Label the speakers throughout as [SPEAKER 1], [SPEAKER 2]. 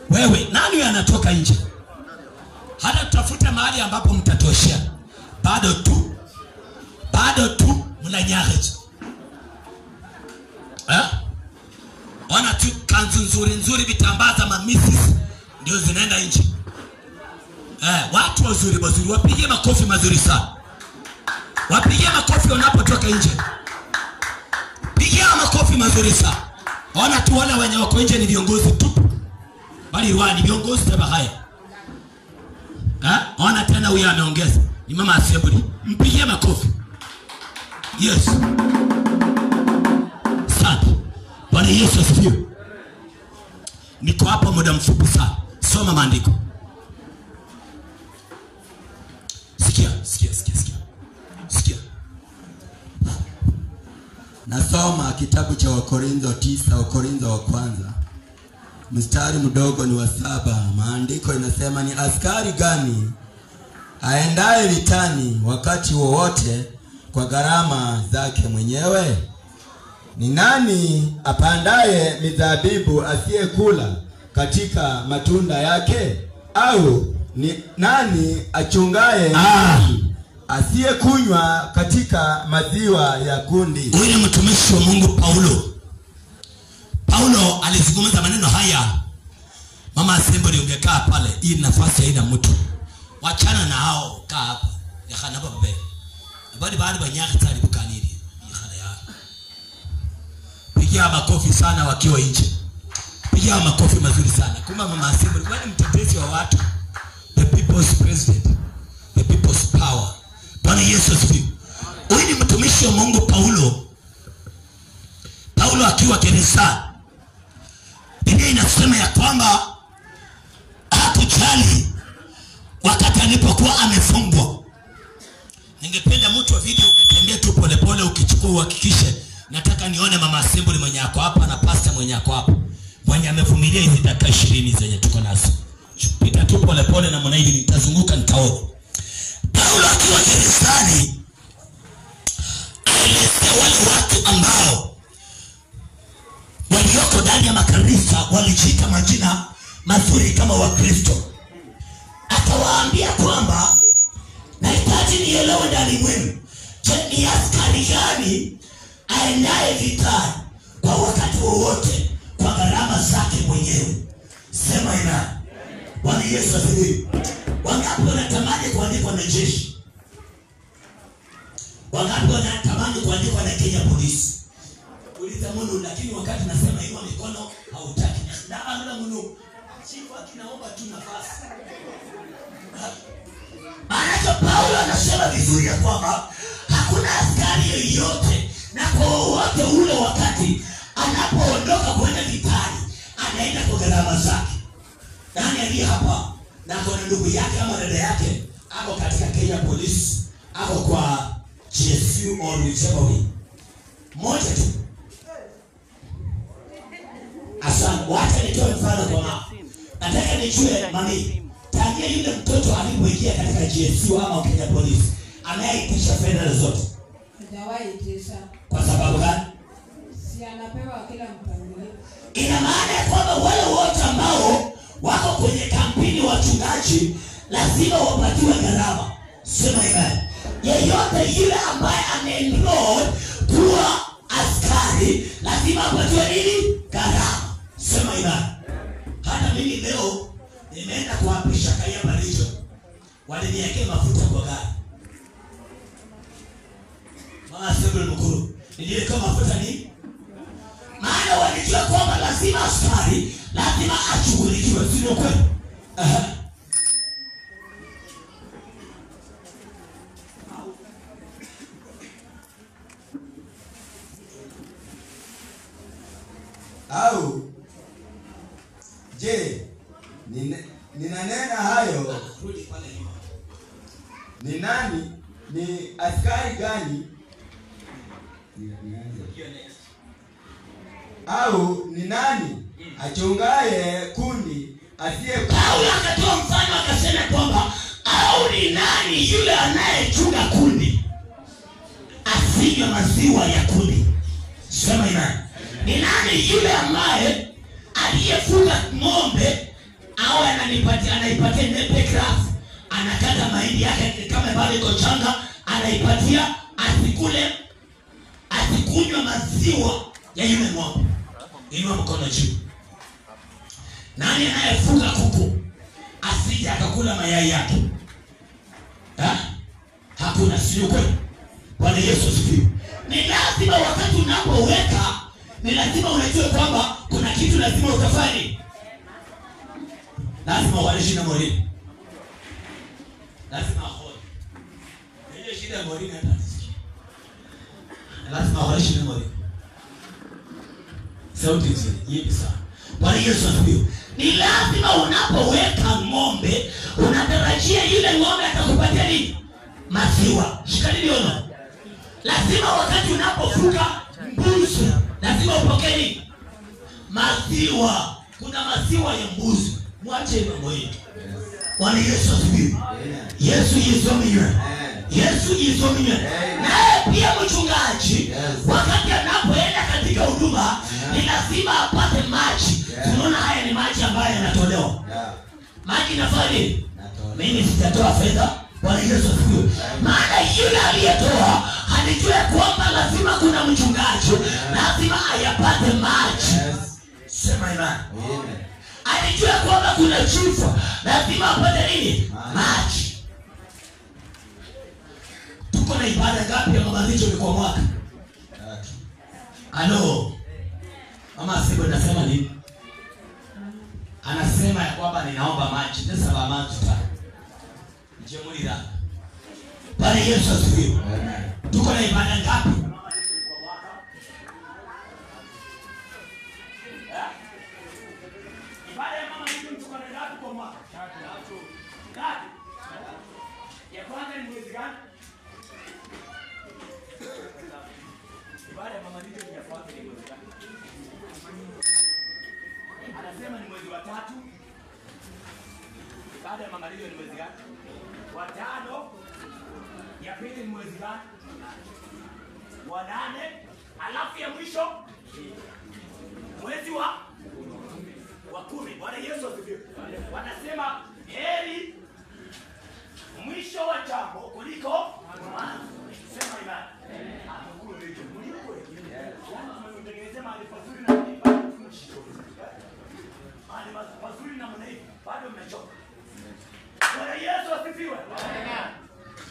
[SPEAKER 1] Wewe, nani anatoka nje? Hata tutafuta mahali ambapo mtatoshea. Bado tu. Bado tu mnanyareje. Eh? Ona tu kanzu nzuri nzuri, vitambaa za mamisis ndio zinaenda nje. Watu wazuri wazuri, wapigie makofi mazuri sana. Wapigie makofi wanapotoka nje. Pigia makofi mazuri sana. Ona tu wale wenye wako nje ni viongozi tu. Bali ni viongozi taba haya. Ona tena huyu ameongeza. Ni mama assembly. Mpigie makofi. Yes. Asante. Bwana Yesu asifiwe. Niko hapa muda mfupi sana. Soma maandiko. Sikia, sikia, sikia, sikia. Sikia.
[SPEAKER 2] Nasoma kitabu cha Wakorintho 9, Wakorintho wa kwanza. Mstari mdogo ni wa 7. Maandiko inasema, ni askari gani aendaye vitani wakati wowote kwa gharama zake mwenyewe? Ni nani apandaye mizabibu asiyekula katika matunda yake? Au ni nani achungaye asiyekunywa katika maziwa ya kundi?
[SPEAKER 1] Huyu ni mtumishi wa Mungu Paulo. Paulo alizungumza maneno haya. Mama assembly ungekaa pale, hii nafasi haina mtu. Wachana na hao, kaa hapa. Yakhana babe. Bali bali banyaka tali bukaniri. Yakhana ya. Pigia makofi sana wakiwa nje. Pigia makofi mazuri sana. Kumbe mama assembly, wewe ni mtetezi wa watu. The people's president. The people's power. Bwana Yesu asifiwe. Huyu ni mtumishi wa Mungu Paulo. Paulo akiwa gerezani, Biblia inasema ya kwamba hakujali wakati alipokuwa amefungwa. Ningependa mtu wa video ungetembea tu polepole ukichukua uhakikishe. Nataka nione mama assembly mwenye ako hapa na pastor mwenye ako hapa, mwenye amevumilia hizi dakika 20 zenye tuko nazo. Pita tu polepole na mwana hivi, nitazunguka nitaona. Paulo akiwa gerezani alielezea wale watu ambao walioko ndani ya makanisa walijiita majina mazuri kama Wakristo. Akawaambia kwamba nahitaji nielewe ndani mwenu, je, ni askari gani aendaye vitani kwa wakati wowote kwa gharama zake mwenyewe? Sema amen. Bwana Yesu asifiwe. Wangapi wanatamani kuandikwa na jeshi? Wangapi wanatamani kuandikwa na Kenya Police? Uliza Mungu, lakini wakati nasema inua mikono hautaki. Na amna Mungu. Chifu akinaomba tu nafasi. Maana Paulo anasema vizuri ya kwamba hakuna askari yeyote na kwa wowote ule wakati anapoondoka kwenda vitani anaenda kwa gharama zake. Nani aliye hapa na kuna ndugu yake ama dada yake ako katika Kenya Police, ako kwa GSU or whichever way? Moja tu. Asante. Wacha nitoe mfano kwa mama. Nataka nijue mami, tangia yule mtoto alipoingia katika GSU ama Kenya Police, anayeitisha fedha zote?
[SPEAKER 3] Hajawahi itisha.
[SPEAKER 1] Kwa sababu gani?
[SPEAKER 3] Si anapewa kila mpangilio.
[SPEAKER 1] Ina maana kwamba wale wote ambao wako kwenye kampeni wachungaji lazima wapatiwe gharama. Sema amen. Yeyote yule ambaye ameenroll kuwa askari lazima apatiwe nini? Gharama. Sema amen. Hata mimi leo nimeenda kuapisha Kayaba Region, waliniwekea mafuta kwa gari. Mama Sembele Mkuru, niliweka mafuta ni maana walijua kwamba lazima askari lazima ashughulikiwe, sio kweli?
[SPEAKER 2] Au je, ninanena hayo ni nani? Ni askari gani? Au ni nani achungaye kundi asiye?
[SPEAKER 1] Paulo akatoa mfano akasema kwamba au ni nani yule anayechunga kundi asinywe maziwa ya kundi? Sema amen. Ni nani yule ambaye aliyefuga ng'ombe Awe ananipatia, anaipatia nepe grass, anakata mahindi yake kama bado iko changa, anaipatia asikule, asikunywe maziwa ya yule ng'ombe. Inua mkono juu. Nani anayefuga kuku asije akakula mayai yake? Ha? Hakuna, sio kweli? Bwana Yesu asifiwe. Ni lazima wakati unapoweka, ni lazima unajue kwamba kuna kitu lazima utafanya. Lazima walishi na morini. Lazima ahoi. Ile shida ya morini hata atisikie. Lazima walishi na morini. Sauti nzuri, yipi sana. Bwana Yesu asifiwe. Ni lazima unapoweka ng'ombe, unatarajia yule ng'ombe atakupatia nini? Maziwa. Shika nini ono? Lazima wakati unapofuga mbuzi, lazima upokee nini? Maziwa. Kuna maziwa ya mbuzi. Mwache mambo hii. Bwana Yesu asifiwe. Yesu yisomiwe. Yesu yisomiwe. Naye pia mchungaji wakati anapoenda katika huduma ni lazima apate maji. Tunaona haya ni maji ambayo yanatolewa. Maji inafanya nini? Mimi sitatoa fedha. Bwana Yesu asifiwe. Maana yule aliyetoa alijua kwamba lazima kuna mchungaji, lazima ayapate maji. Sema imani. Alijua kwamba kuna chifu, lazima apate nini? Maji. Tuko na ibada ngapi ya mabadiliko kwa mwaka? Halo. Mama Sibo anasema nini? Anasema ya kwamba ninaomba maji. Sasa maji ta. Jemulira. Bwana Yesu asifiwe. Tuko na ibada ngapi? Ibada ya mama yetu tuko na ngapi kwa mwaka? Tatu. Ya kwanza ni mwezi gani? Ibada ya mama yetu ya kwanza ni mwezi gani? Anasema ni mwezi wa 3. Ibada ya mama yetu ni mwezi gani? Wa 5. Ya pili ni mwezi gani? Wa 8. Alafu ya mwisho mwezi wa 10. Bwana Yesu asifiwe. Wanasema heri mwisho wa jambo kuliko mwanzo. Sema imani. Hapo ndio mliko. Yaani tumetengeneza mahali pazuri na mahali pazuri na mna hivi bado mmechoka. Bwana Yesu asifiwe.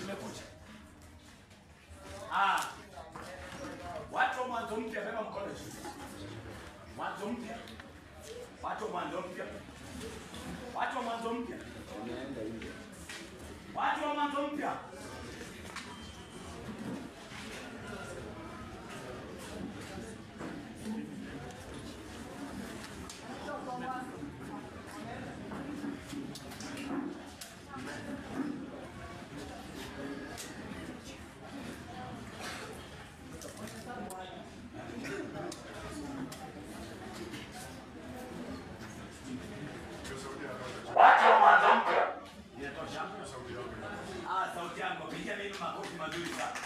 [SPEAKER 1] Tumekuja. Watu wa mwanzo mpya beba mkono juu. Mwanzo mpya. Watu wa mwanzo mpya. Watu wa mwanzo mpya. Watu wa mwanzo mpya. Watu wa mwanzo mpya. Inatosha? Sauti yangu. Pigia mimi makofi mazuri sana.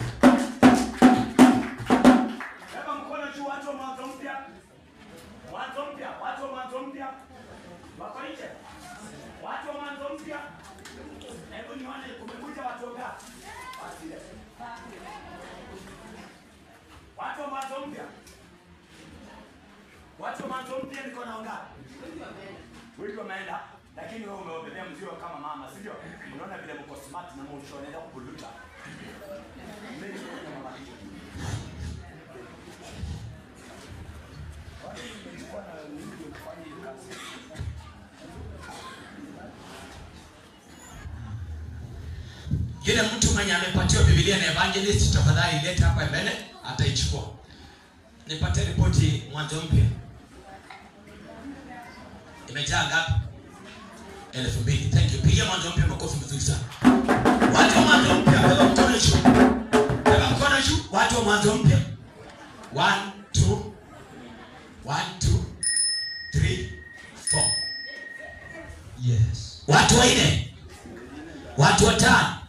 [SPEAKER 1] Beba mkono juu, watu wa mwanzo mpya. Mwanzo mpya, watu wa mwanzo mpya. Wako nje. Watu wa mwanzo mpya. Hebu nione kumekuja watu wangapi? Watu wa mwanzo mpya. Watu wa mwanzo mpya niko na wangapi? Wengi wameenda. Lakini wewe umeobebea mzigo kama mama, si ndio? Unaona vile mko smart na msho anaenda kupuluta. Mimi niko na mama hiyo. Watu nimechukua na mimi kufanya hiyo kazi.
[SPEAKER 4] Yule mtu mwenye amepatiwa Biblia na evangelist, tafadhali leta hapa mbele, ataichukua. Nipate ripoti mwanzo mpya. Imejaa ngapi? 2000. Thank you. Piga mwanzo mpya makofi mazuri sana. Watu wa mwanzo mpya, beba mkono juu. Beba mkono juu, watu wa mwanzo mpya. 1 2 1 2 3 4.
[SPEAKER 2] Yes.
[SPEAKER 1] Watu wa 4. Watu wa 5.